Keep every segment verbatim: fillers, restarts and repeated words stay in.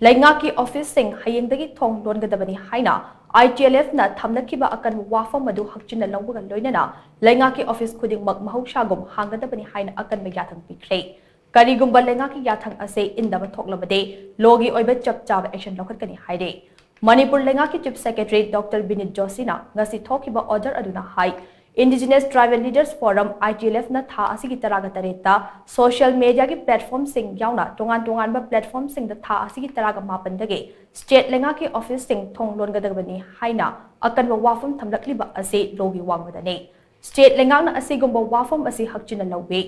ꯂꯩꯉꯥꯛꯀꯤ ꯑꯣꯐꯤꯁꯁꯤꯡ ꯍꯌꯦꯡꯗꯒꯤ ꯊꯣꯡ ꯂꯣꯟꯒꯗꯕꯅꯤ ꯍꯥꯏꯅ I T L F ꯅ ꯊꯝꯂꯛꯈꯤꯕ ꯑꯀꯟꯕ ꯋꯥꯐꯝ ꯑꯗꯨ ꯍꯛꯆꯤꯟꯅ ꯂꯧꯕꯒ ꯂꯣꯏꯅꯅ ꯂꯩꯉꯥꯛꯀꯤ ꯑꯣꯐꯤꯁ ꯈꯨꯗꯤꯡꯃꯛ ꯃꯍꯧꯁꯥꯒꯨꯝ ꯍꯥꯡꯒꯗꯕꯅꯤ ꯍꯥꯏꯅ ꯑꯀꯟꯕ ꯌꯥꯊꯪ ꯄꯤꯈ꯭ꯔꯦ꯫ ꯀꯔꯤꯒꯨꯝꯕ ꯂꯩꯉꯥꯛꯀꯤ ꯌꯥꯊꯪ ꯑꯁꯤ ꯏꯟꯗꯕ ꯊꯣꯛꯂꯕꯗꯤ ꯂꯣꯒꯤ ꯑꯣꯏꯕ ꯆꯞ ꯆꯥꯕ ꯑꯦꯛꯁꯟ ꯂꯧꯈꯠꯀꯅꯤ ꯍꯥꯏꯔꯦ꯫ ꯃꯅꯤꯄꯨꯔ ꯂꯩꯉꯥꯛꯀꯤ ꯆꯤꯐ ꯁꯦꯀ꯭ꯔꯦꯇꯔꯤ ꯗꯣꯛꯇꯔ ꯕꯤꯅꯤꯠ ꯖꯣꯁꯤꯅ ꯉꯁꯤ ꯊꯣꯛꯈꯤꯕ ꯑꯣꯔꯗꯔ ꯑꯗꯨꯅ ꯍꯥꯏ, Indigenous Tribal Leaders Forum, I T L F ꯅ ꯊꯥ ꯑꯁꯤꯒꯤ ꯇꯔꯥꯒ ꯇꯔꯦꯠꯇ ꯁꯣꯁꯤꯌꯦꯜ ꯃꯦꯗꯤꯌꯥꯒꯤ ꯄ꯭ꯂꯦꯠꯐꯣꯔꯝꯁꯤꯡ ꯌꯥꯎꯅ ꯇꯣꯉꯥꯟ ꯇꯣꯉꯥꯟꯕ ꯄ꯭ꯂꯦꯠꯐꯣꯔꯝꯁꯤꯡꯗ ꯊꯥ ꯑꯁꯤꯒꯤ ꯇꯔꯥꯒ ꯃꯥꯄꯟꯗꯒꯤ ꯁ꯭ꯇꯦꯠ ꯂꯩꯉꯥꯛꯀꯤ ꯑꯣꯐꯤꯁꯁꯤꯡ ꯊꯣꯡ ꯂꯣꯟꯒꯗꯕꯅꯤ ꯍꯥꯏꯅ ꯑꯀꯟꯕ ꯋꯥꯐꯝ ꯊꯝꯂꯛꯂꯤꯕ ꯑꯁꯤ ꯂꯣꯒꯤ ꯋꯥꯡꯃꯗꯅꯤ꯫ ꯁ꯭ꯇꯦꯠ ꯂꯩꯉꯥꯛꯅ ꯑꯁꯤꯒꯨꯝꯕ ꯋꯥꯐꯝ ꯑꯁꯤ ꯍꯛꯆꯤꯟꯅ ꯂꯧꯏ꯫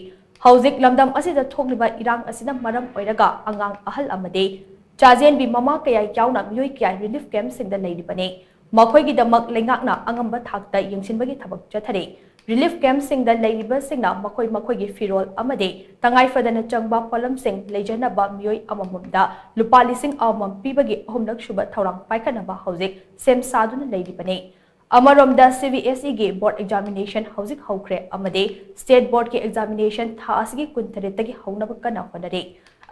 ꯍꯧꯖꯤꯛ ꯂꯝꯗꯝ ꯑꯁꯤꯗ ꯊꯣꯛꯂꯤꯕ ꯏꯔꯥꯡ ꯑꯁꯤꯅ ꯃꯔꯝ ꯑꯣꯏꯔꯒ ꯑꯉꯥꯡ, ꯑꯍꯜ ꯑꯃꯗꯤ ꯆꯥꯖꯦꯟꯕꯤ ꯃꯃꯥ ꯀꯌꯥ ꯌꯥꯎꯅ ꯃꯤꯑꯣꯏ ꯀꯌꯥ ꯔꯤꯂꯤꯐ ꯀꯦꯝꯞꯁꯤꯡꯗ ꯂꯩꯔꯤꯕꯅꯤ꯫ ꯃꯈꯣꯏꯒꯤꯗꯃꯛ ꯂꯩꯉꯥꯛꯅ ꯑꯉꯝꯕ ꯊꯥꯛꯇ ꯌꯦꯡꯁꯤꯟꯕꯒꯤ ꯊꯕꯛ ꯆꯠꯊꯔꯤ꯫ ꯔꯤꯂꯤꯐ ꯀꯦꯝꯞꯁꯤꯡꯗ ꯂꯩꯔꯤꯕꯁꯤꯡꯅ ꯃꯈꯣꯏ ꯃꯈꯣꯏꯒꯤ ꯐꯤꯔꯣꯜ ꯑꯃꯗꯤ ꯇꯉꯥꯏ ꯐꯗꯅ ꯆꯪꯕ ꯄꯣꯠꯂꯝꯁꯤꯡ ꯂꯩꯖꯅꯕ ꯃꯤꯑꯣꯏ ꯑꯃꯃꯝꯗ ꯂꯨꯄꯥ ꯂꯤꯁꯤꯡ ꯑꯃꯃꯝ ꯄꯤꯕꯒꯤ ꯑꯍꯨꯝꯂꯛ ꯁꯨꯕ ꯊꯧꯔꯥꯡ ꯄꯥꯏꯈꯠꯅꯕ ꯍꯧꯖꯤꯛ ꯁꯦꯝ ꯁꯥꯗꯨꯅ ꯂꯩꯔꯤꯕꯅꯤ꯫ ꯑꯃꯔꯣꯝꯗ, C B S E ꯒꯤ ꯕꯣꯔꯗ ꯑꯦꯛꯖꯥꯃꯤꯅꯦꯁꯟ ꯍꯧꯖꯤꯛ ꯍꯧꯈ꯭ꯔꯦ ꯑꯃꯗꯤ ꯁ꯭ꯇꯦꯠ ꯕꯣꯔꯗꯀꯤ ꯑꯦꯛꯖꯥꯃꯤꯅꯦꯁꯟ ꯊꯥ ꯑꯁꯤꯒꯤ ꯀꯨꯟꯇꯔꯦꯠꯇꯒꯤ ꯍꯧꯅꯕ ꯀꯟꯅ ꯍꯣꯠꯅꯔꯤ꯫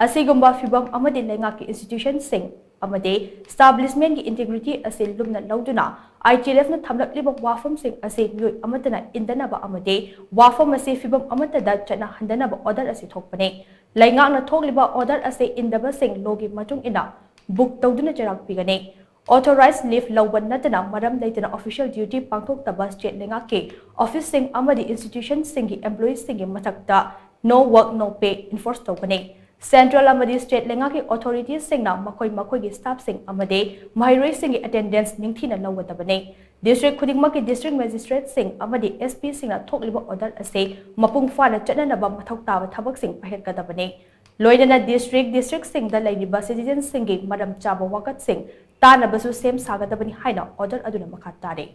ꯑꯁꯤꯒꯨꯝꯕ ꯐꯤꯚꯝ ꯑꯃꯗꯤ ꯂꯩꯉꯥꯛꯀꯤ ꯏꯟꯁꯇꯤꯇ꯭ꯌꯨꯁꯟꯁꯤꯡ ꯑꯃꯗꯤ ꯏꯁꯇꯥꯕ꯭ꯂꯤꯁꯃꯦꯟꯒꯤ ꯏꯟꯇꯤꯒ꯭ꯔꯤꯇꯤ ꯑꯁꯤ ꯂꯨꯝꯅ ꯂꯧꯗꯨꯅ I T L F ꯅ ꯊꯝꯂꯛꯂꯤꯕ ꯋꯥꯐꯝꯁꯤꯡ ꯑꯁꯤ ꯃꯤꯑꯣꯏ ꯑꯃꯠꯇꯅ ꯏꯟꯗꯅꯕ ꯑꯃꯗꯤ ꯋꯥꯐꯝ ꯑꯁꯤ ꯐꯤꯚꯝ ꯑꯃꯠꯇꯗ ꯆꯠꯅꯍꯟꯗꯅꯕ ꯑꯣꯔꯗꯔ ꯑꯁꯤ ꯊꯣꯛꯄꯅꯤ꯫ ꯂꯩꯉꯥꯛꯅ ꯊꯣꯛꯂꯤꯕ ꯑꯣꯔꯗꯔ ꯑꯁꯤ ꯏꯟꯗꯕꯁꯤꯡ ꯂꯣꯒꯤ ꯃꯇꯨꯡ ꯏꯟꯅ ꯕꯨꯛ ꯇꯧꯗꯨꯅ ꯆꯩꯔꯥꯛ ꯄꯤꯒꯅꯤ꯫ ꯑꯣꯊꯣꯔꯥꯏꯖ ꯂꯤꯐ ꯂꯧꯕ ꯅꯠꯇꯅ ꯃꯔꯝ ꯂꯩꯇꯅ ꯑꯣꯐꯤꯁꯤꯌꯦꯜ ꯗ꯭ꯌꯨꯇꯤ ꯄꯥꯡꯊꯣꯛꯇꯕ ꯁ꯭ꯇꯦꯠ ꯂꯩꯉꯥꯛꯀꯤ ꯑꯣꯐꯤꯁꯁꯤꯡ ꯑꯃꯗꯤ ꯏꯟꯁꯇꯤꯇ꯭ꯌꯨꯁꯟꯁꯤꯡꯒꯤ ꯑꯦꯝꯄ꯭ꯂꯣꯌꯤꯁꯤꯡꯒꯤ ꯃꯊꯛꯇ no work no pay ꯏꯟꯐꯣꯔꯁ ꯇꯧꯒꯅꯤ꯫ ꯁꯦꯟꯇ꯭ꯔꯦꯜ ꯑꯃꯗꯤ ꯁ꯭ꯇꯦꯠ ꯂꯩꯉꯥꯛꯀꯤ ꯑꯣꯊꯣꯔꯤꯇꯤꯁꯤꯡꯅ ꯃꯈꯣꯏ ꯃꯈꯣꯏꯒꯤ ꯁ꯭ꯇꯥꯐꯁꯤꯡ ꯑꯃꯗꯤ ꯃꯍꯩꯔꯣꯏꯁꯤꯡꯒꯤ ꯑꯦꯇꯦꯟꯗꯦꯟꯁ ꯅꯤꯡꯊꯤꯅ ꯂꯧꯒꯗꯕꯅꯤ꯫ ꯗꯤꯁꯇ꯭ꯔꯤꯛ ꯈꯨꯗꯤꯡꯃꯛꯀꯤ ꯗꯤꯁꯇ꯭ꯔꯤꯛ ꯃꯦꯖꯤꯁꯇ꯭ꯔꯦꯠꯁꯤꯡ ꯑꯃꯗꯤ S P ꯁꯤꯡꯅ ꯊꯣꯛꯂꯤꯕ ꯑꯣꯔꯗꯔ ꯑꯁꯤ ꯃꯄꯨꯡ ꯐꯥꯅ ꯆꯠꯅꯅꯕ ꯃꯊꯧ ꯇꯥꯕ ꯊꯕꯛꯁꯤꯡ ꯄꯥꯏꯈꯠꯀꯗꯕꯅꯤ꯫ ꯂꯣꯏꯅꯅ ꯗꯤꯁꯇ꯭ꯔꯤꯛ, ꯗꯤꯁꯇ꯭ꯔꯤꯛꯁꯤꯡꯗ ꯂꯩꯔꯤꯕ ꯁꯤꯇꯤꯖꯦꯟꯁꯤꯡꯒꯤ ꯃꯔꯝ ꯆꯥꯕ ꯋꯥꯀꯠꯁꯤꯡ ꯇꯥꯅꯕꯁꯨ ꯁꯦꯝ ꯁꯥꯒꯗꯕꯅꯤ ꯍꯥꯏꯅ ꯑꯣꯔꯗꯔ ꯑꯗꯨꯅ ꯃꯈꯥ ꯇꯥꯔꯤ꯫